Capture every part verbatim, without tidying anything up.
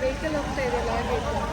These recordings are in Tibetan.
వెహికల్ ఒకటి ఇది లాగేద్దాం.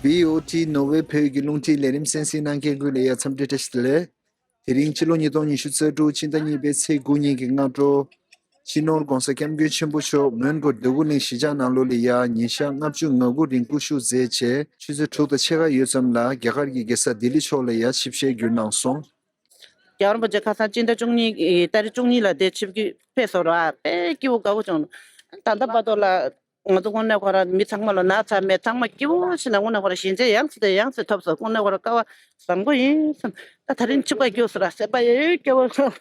བྷི་ཨོ་ཊི་ནོར་ཝེ་བོད་ཀྱི་རླུང་འཕྲིན་ལས་རིམ་གསན་གཟིགས་གནང་མཁན་ཀུན་ལ་ཡ་འཚམས་འདྲི་བཀྲ་ཤིས་བདེ་ལེགས། དེ་རིང་ཕྱི་ལོ་ཉིས་སྟོང་ཉི་ཤུ་རྩ་དྲུག་ཕྱི་ཟླ་གཉིས་པའི་ཚེས་དགུ་ཉིན་གྱི་སྔ་དྲོ། སྤྱི་ནོར་༧གོང་ས་༧སྐྱབས་མགོན་ཆེན་པོ་མཆོག་མོན་གྷོ་འདོད་རྒུ་གླིང་གཞིས་ཆགས་ནང་ལོགས་ལ་ཡ་ཉིན་ཞག་ལྔ་བཅུ་ང་དགུ་རིང་སྐུ་བཞུགས་མཛད་བྱས་ཆུ་ཚོད་དྲུག་དང་ཕྱེད་ཀ་ཡོལ་ཙམ་ལ་རྒྱ་གར་གྱི་རྒྱལ་ས་ལྡི་ལི་ཕྱོགས་ལ་ཡ་ཆིབས་ཞལ་བསྒྱུར་གནང་སོང་། རྒྱལ་བ་རིན་པོ་ཆེ་ཁ་སང་སྤྱི་ཟླ་བཅུ་གཉིས་ཨེ་ཏ་རིག་བཅུ་གཉིས་ལ་དེ་ཆིབས་བསྒྱུར་ཕེབས་སོང་ར་དཔེ་སྐྱིད་པོ་དགའ་པོ་བྱུང་། ད་ལྟ་བར་དུ་ལ་ང་ཚོ་དངོས་གནས་ཁོ་ར་མི་ཚང་མ་ལ་ན་ཚ་མེད། ཚང་མ་སྐྱིད་པོ་ཞིག་ན་དངོས་གནས་ཁོ་ར་ཞལ་མཇལ་ཡང་སེ་དང་ཡང་སེ་ཐོབ་སོང་། དངོས་གནས་ཁོ་ར་སྐལ་བ་བཟང་པོ་ཡིན་བསམ། ད་དེ་རིང་ཆིབས་ཁ་བསྒྱུར་སོང་ར་སེམས་པ་ཡང་སྐྱིད་པོ་བྱུང་།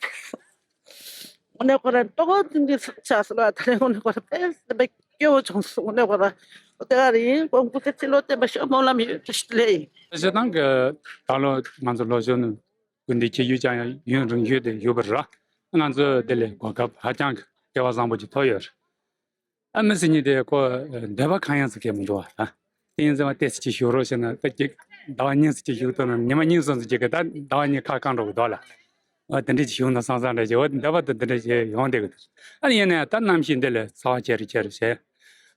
དངོས་གནས་ཁོ་ར་ལྟོ་གོས་འཛིན་གྱི་ཆགས་སོང་ར། དེ་རིང་དངོས་གནས་ཁོ་ར་དཔེ་སེམས་པ་སྐྱིད་པོ་བྱུང་སོང་། དངོས་གནས་ཁོ་ར་དེ་ག་རེ་ཡིན་ཁོང་སྐུ་ཚེ་ཁྲི་ལོ་བརྟན་པ་ཤོག་སྨོན་ལམ་ཡོད། བཀྲ་ཤིས་བདེ་ལེགས་ཡིན། བྱེད་སྟངས་ཀྱི་ད་ལོ་ང་ཚོ་ལོ་གཞོན་ནུ་སྐུ་མདུན་ཆིབས་བསྒྱུར་བསྐྱངས་ཡ་ཡུན་རིང་ཤོས་དེ་ཡོད་པ་རེད། ང་ཚོ་དེ་ལས་གོ་སྐབས་ཧ་ཅང་གི་སྐལ་བ་བཟང་པོ་ཅིག་ཐོབ་ཡོད་རེད། ཨ་མི་སེར་གཉིས་དེ་ཁོ་འདོད་པ་གང་ཡིན་ཟེར་གྱི་མི་འདུག་བ། དེ་ཡིན་ཙང་ཏོག་ཙམ་ཅིག་བཞུགས་རོགས་ཞེ་ན་ད་ཅིག་ཟླ་བ་གཉིས་ཙམ་ཅིག་བཞུགས་ཐུབ་ན་ཉི་མ་གཉིས་གསུམ་ཙམ་ཅིག་གི་ད་ཟླ་བ་གཉིས་ཁ་བསྐང་འགྲོ་གི་འདུག་ལ། ཨ་དེ་འདྲ་ཅིག་བཞུགས་ན་བསམ་བསམ་འདྲ་ཅིག་འོ་འདོད་པ་དང་དེ་འདྲ་ཅིག་ཡོང་བསྡད་གི་འདུག་ཨ་ནི་ཡིན་ནའི་ད་གནམ་གཤིས་འདི་ལས་ཚ་བ་ཆེ་རུ་ཆེ་རུ་བྱས།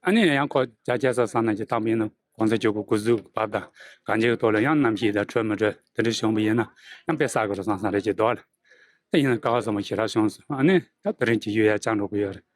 ཨ་ནི་ཡང་ཁོ་རྒྱ་ཆེ་ས་ས་ན་ཅིག་བཏང་པ་ཡིན་ན་གོང་ས་མཆོག་གི་སྐུ་གཟུགས་བབ་དང་གང་ཅིའི་ཐོག་ལ་ཡང་གནམ་གཤིས་ད་དྲོད་མི་དྲོད་དེ་འདྲ་བྱུང་བ་ཡིན་ན་ཡང་དཔེ་བསགས་གི་རེད་བསམ་བསམ་རེ་ཅིག་འདུག་ལ། དེ་ཡིན་ན་སྐལ་བ་བཟང་པོ་ཞེ་དྲག་བྱུང་སོང་། ཨ་ནི་ད་དེ་རིང་ཅིག་ཡོད་ཡ་ཅང་འགྲོ་གི་ཡོད་རེད།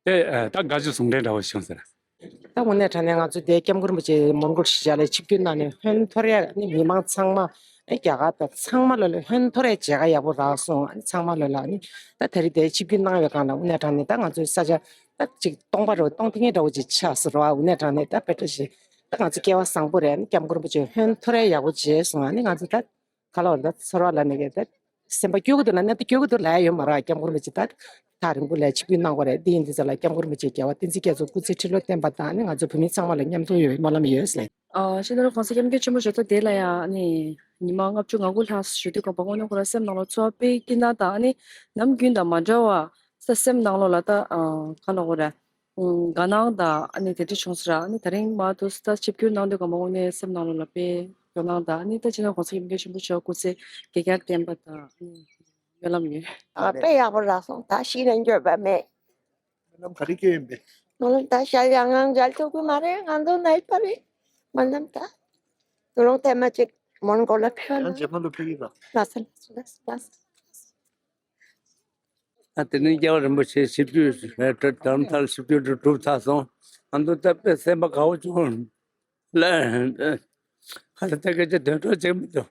དེ་ཨ་ད་དགའ་སྐྱིད་ཟུང་འབྲེལ་འདྲ་བོ་བྱུང་ཟེར། ད་དངོས་གནས་དྲང་གནས་ང་ཚོ་དེ་སྐྱབས་མགོན་རིན་པོ་ཆེ་མོན་གྷོ་གཞིས་ཆགས་ལ་ཆིབས་བསྒྱུར་གནང་ནས་ཧོན་ཐོར་ཡ་ནི་མི་མང་ཚང་མ་ཨ་རྒྱ་གར་དང་ཚང་མ་ལོ་ལ་ཧོན་ཐོར་ཡ་མཇལ་ཁ་ཡག་པོ་རག་སོང་། ཨ་ནི་ཚང་མ་ལོ་ལ་ཨ་ནི་ད་དེ་རིང་དེ་ཆིབས་བསྒྱུར་གནང་བའི་སྒང་ལ་དངོས་གནས་དྲང་གནས་ད་ང་ཚོའི་ས་ཆ་ད་ཅིག་སྟོང་པ་རེད། སྟོང་ཐེངས་འདྲ་བོ་ཅིག་ཆགས་སོང་རེད་བ། དངོས་གནས་དྲང་གནས་ད་དཔེ་བཀྲ་ཤིས་ད་ང་ཚོ་སྐལ་བ་བཟང་པོ་རེད། ཨ་ནི་སྐྱབས་མགོན་རིན་པོ་ཆེ་ཧོན་ཐོར་ཡ་ཡག་པོ་མཇལ་སོང་། ཨ་ནི་ང་ཚོ་ད། ག་ལ་བར་ད་ཚོར་བ་ལ་ནི་གི་ད་སེམས་པ་སྐྱོ་གི་འདུག་ལ་གནད་དུ་སྐྱོ་གི་འདུག་ལ་ཡ་ཡོད་མ་རེད། སྐྱབས་མགོན་རིན་པོ་ཆེ་ད་ཐག་རིང་པོ་ལ་ཆིབས་བསྒྱུར་གནང་བ་རེད། འདི་ཡིན་དུས་ཙ་ལ་སྐྱབས་མགོན་རིན་པོ་ཆེ་རྒྱལ་བ་བསྟན་འཛིན་རྒྱ་མཚོ་སྐུ་ཚེ་ཁྲི་ལོ་བརྟན་པ་དང་ནི་ང་ཚོ་བོད་མི་ཚང་མ་ལ་མཉམ་དུ་ཡོད་སྨོན་ལམ་ཡོད་ཟེར། ཨ་སྤྱི་ནོར་༧གོང་ས་༧སྐྱབས་མགོན་ཆེན་པོ་མཆོག་ད་དེ་ལ་ཡ་ནི་ཉི་མ་ལྔ་བཅུ་ང་དགུ་ལྷག་བཞུགས་དུས་སྐབས་དངོས་གནས་ཁོ་རང་སེམས་ནང་ལ་ཚོར་བ་དཔེ་སྐྱིད་སྣང་དང་ནི་ནམ་རྒྱུན་དང་མ་འདྲ་བ་ས་སེམས་ནང་ལོགས་ལ་ད་ཨ་ག་ལ་གོ་ར། ཨུམ། དགའ་སྣང་དང་ཨ་ནི་དེ་འདྲ་བྱུང་སོང་ར། ཨ་ནི་དེ་རིང་མར་དུ་ད་ཆིབས་བསྒྱུར་གནང་དུས་སྒང་མ་དངོས་གནས་སེམས་ནང་ལོགས་ལ་དཔེ་དགའ་སྣང་དང་ཨ་ནི་ད་སྤྱི་ནོར་༧གོང་ས་༧སྐྱབས་མགོན་ཆེན་པོ་མཆོག་སྐུ་ཚེ་བསྐལ་བརྒྱར་བརྟན་པ་དང་ཨ་ནི་སྨོན་ལམ་ཡོད། ཨ་དཔེ་ཡག་པོ་རག་སོང་། ད་ཤི་ན་འགྱོད་པ་མེད། སྨོན་ལམ་ག་རེ་སྐྱོན་ཡིན་པས། སྨོན་ལམ་ད་ཞལ་ཡང་ངང་མཇལ་ཐུབ་ཀྱི་མ་རེད། ང་ཚོ་ན་ཡོད་པ་རེད། སྨོན་ལམ་ད་དུ་རུང་ཐེངས་མ་གཅིག་མོན་གྷོ་ལ་ཕེབས་ན། ཡང་རྗེས་མ་ལ་ཕེབས་ཀྱི་རེད། ལགས་སོ་ལགས་སོ་ལགས་སོ་ལགས་སོ། ཨ་དེ་ནས་རྒྱལ་བ་རིན་པོ་ཆེ་ཆིབས་བསྒྱུར་རྡ་རམ་ས་ལ་ཆིབས་བསྒྱུར་དུ་གྲུབ་ཚར་སོང་། ང་ཚོ་ད་དཔེ་སེམས་པ་དགའ་བོ་བྱུང་། ལ་ཧ་ལ་ད་སྐད་ཆ་དོན་དག་ཅིག་མི་འདུག་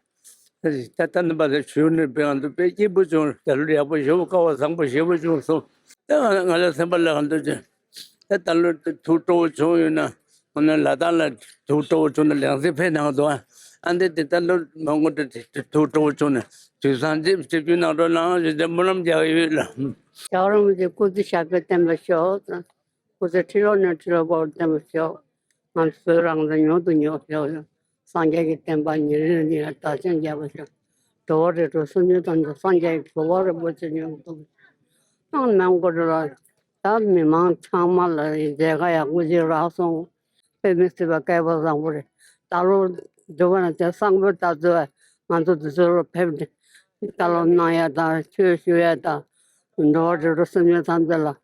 ད་ད་ནི་པ་ལ་ཞུ་ནི་དཔེ་ང་ཚོ་དཔེ་སྐྱིད་པོ་བྱུང་། ད་ལོ་ཡག་པོ་ཞེ་པོ་སྐལ་བ་བཟང་པོ་ཞེ་པོ་བྱུང་སོང་། ད་ང་ང་ལ་སེམས་པ་ལ་ང་ཚོ་ད་ད་ལོ་ཐུགས་སྤྲོ་བོ་བྱུང་ཡོད་ན། ང་ནི་ལ་དྭགས་ལ་ཐུགས་སྤྲོ་བོ་བྱུང་ན་ལེགས་སེ་ཕེབས་གནང་དོ། ཨ་འདི་དེ་ལྟར་ལོ་མང་པོ་དེ་དེ་ཐུགས་སྤྲོ་བོ་བྱུང་ནས་དུས་སང་ཅིག་ཆིབས་བསྒྱུར་གནང་རོགས་གནང་ཞེས་བྱས་སྨོན་ལམ་རྒྱག་གི་ཡོད་ལ། རྒྱལ་བ་རིན་པོ་ཆེ་སྐུ་ཚེ་ཞབས་པད་བརྟན་པར་ཤོག་སྐུ་ཚེ་ཁྲི་ལོ་ནས་ཁྲི་ལོ་བར་བརྟན་པར་ཤོག་ང་ཚོའི་རང་དབང་མྱུར་དུ་མྱུར་ཤོག་སངས་རྒྱས་ཀྱི་བསྟན་པ་ཉིན་རེ་ནས་ཉིན་རེ་དར་ཞིང་རྒྱས་པར་ཤོག་འགྲོ་བ་རིགས་དྲུག་སེམས་ཅན་ཐམས་ཅད་སངས་རྒྱས་ཀྱི་གོ་འཕང་རིན་པོ་ཆེ་མྱུར་དུ། ཏང་མང་པོ་རེད་ལ། ད་མི་མང་ཚང་མ་ལ་མཇལ་ཁ་ཡག་པོ་ཅིག་རག་སོང་། དཔེ་མི་སྲིད་པ་སྐལ་བ་བཟང་པོ་རེད། ད་ལོ་འདི་བ་ན་དེ་སང་ཕོད་ད་ཚོད་ང་ཚོ་འདི་ཚོ་ལ་ཕེབས་ཏེ་བཀའ་སློབ་གནང་ཡ་དང་ཆོས་ཞུ་ཡ་དང་། འགྲོ་བ་རིགས་དྲུག་སེམས་ཅན་ཐམས་ཅད་ལ་ཨ་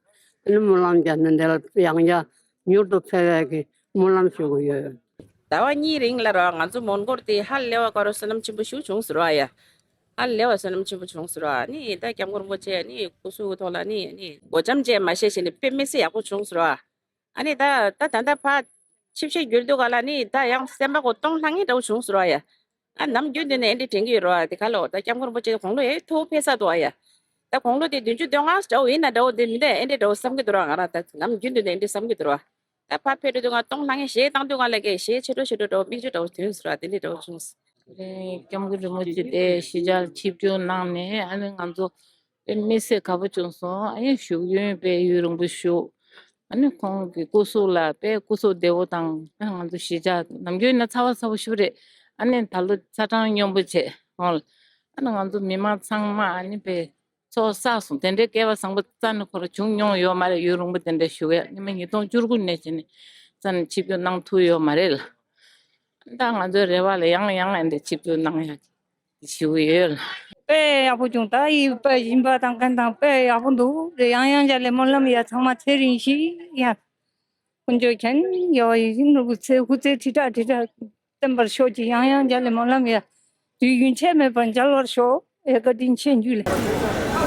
ནི་སྨོན་ལམ་རྒྱག་ནས་འདི་ལ་ཡང་བསྐྱར་མྱུར་དུ་ཕེབས་ཡ་གི་སྨོན་ལམ་ཞུ་གི་ཡོད། ཟླ་བ་གཉིས་རིང་ལ་རོ་ང་ཚོ་མོན་གྷོར་དེ་ཧ་ལས་པ་དགའ་རབ་བསོད་ནམས་ཆེན་པོ་ཞིག་བྱུང་ཟེར་བ་ཡ། ཧ་ལས་པ་བསོད་ནམས་ཆེན་པོ་བྱུང་ཟེར་བ་ནི་ད་སྐྱབས་མགོན་རིན་པོ་ཆེ་ནི་སྐུ་གཟུགས་ཐོག་ལ་ནི་ནི་སྒོ་འགྱམ་བཅས་མ་བཤད་ཞེས་ནི་དཔེ་མི་སྲིད་ཡག་པོ་བྱུང་ཟེར་བ། ཨ་ནི་ད་ད་ད་ལྟ་ཕ་ཆིབས་ཞལ་བསྒྱུར་དུས་ག་ལ་ནི་ད་ཡང་སེམས་པ་གོ་སྟོང་ལྷང་ངེ་འདྲ་བོ་བྱུང་ཟེར་བ་ཡ། ཨ་ནམ་རྒྱུན་དུ་ནས་ཨེ་འདྲ་དྲན་གྱི་ཡོད་རེད་བ། དེ་ག་ལོ་ད་སྐྱབས་མགོན་རིན་པོ་ཆེ་དགུང་ལོ་ཡང་མཐོ་པོ་ཕེབས་ཚར་འདུག་བ་ཡ། ད་དགུང་ལོ་དེ་བདུན་ཅུ་དོན་ལྔ་འདྲ་བོ་ཡིན་ན་འདྲ་བོ་དེ་མི་འདྲ་ཨེ་འདྲ་འདྲ་བོ་བསམ་གྱི་འདུག་ར། ང་རང་ད་ནམ་རྒྱུན་དུ་ནས་ཨེ་འདྲ་བསམ་གྱི་འདུག་ར། ད་ཕར་ཕེབས་འགྲོ་དུས་ང་སྟོང་ལྷང་ངེ་གཞས་བཏང་དུས་ང་ལ་གས་གཞས་ཆེ་འགྲོ་ཆེ་འགྲོ་འདྲ་བོ་མིག་ཆུ་འདྲ་བོ་ཐོན་ཟེར་བ་དེ་འདྲ་འདྲ་བོ་བྱུང་སོང་། ཨ་ནི་སྐྱབས་མགོན་རིན་པོ་ཆེ་དེ་གཞིས་ཆགས་ཆིབས་བསྒྱུར་གནང་ནས་ཨ་ནི་ང་ཚོ་དཔེ་མི་སྲིད་དགའ་པོ་བྱུང་སོང་། ཨ་ཡང་བཞུགས་ཡུན་དཔེ་ཡུན་རིང་པོ་བཞུགས། ཨ་ནི་ཁོང་གི་སྐུ་གཟུགས་ལ་དཔེ་སྐུ་གཟུགས་བདེ་བོ་དང་ཨ་ང་ཚོ་གཞིས་ཆགས་ནམ་རྒྱུན་ན་ཚ་བ་ཚ་བོ་ཞིག་རེད། ཨ་ནི་ད་ལོ་ཚ་གྲང་སྙོམས་པོ་བྱས་ཧོ། ཨ་ནི་ང་ཚོ་མི་མང་ཚང་མ་ཨ་ནི་དཔེ་ཚོགས་བསགས་སོང་། དེ་འདྲའི་སྐལ་བ་བཟང་པོ་རྩ་ནས་ཁོ་རང་བྱུང་མྱོང་ཡོད་མ་རེད། ཡུན་རིང་པོ་དེ་འདྲ་བཞུགས་ཡ་ཉི་མ་ཉིས་སྟོང་བཅུ་དགུ་ནས་བྱས་ནས་རྩ་ནས་ཆིབས་བསྒྱུར་གནང་ཐུབ་ཡོད་མ་རེད་ལ། ད་ང་ཚོའི་རེ་བ་ལ་ཡང་ཡང་ཨ་འདྲ་ཆིབས་བསྒྱུར་གནང་ཡ་ཞུ་གི་ཡོད་ལ། དཔེ་ཡག་པོ་བྱུང་། ད་ཡི་དཔེ་ཡིན་པ་དང་གན་དང་དཔེ་ཡག་པོ་འདུག་རེད། ཡང་ཡང་མཇལ་ལེ་སྨོན་ལམ་ཡ་ཚང་མ་ཚེ་རིང་ཞིག་ཡ། དཀོན་མཆོག་མཁྱེན་ཡོད་ཡིན་ནོར་བུ་ཚེ་ཧུ་ཚེ་ཁྲི་ཕྲག་ཁྲི་ཕྲག་བརྟན་པར་ཤོག་ཅིག་ཡང་ཡང་མཇལ་ལེ་སྨོན་ལམ་ཡ། དུས་རྒྱུན་ཆད་མེད་པར་མཇལ་བར་ཤོག་ཨེ་བཀའ་དྲིན་ཆེ་འཇུ་ལེ།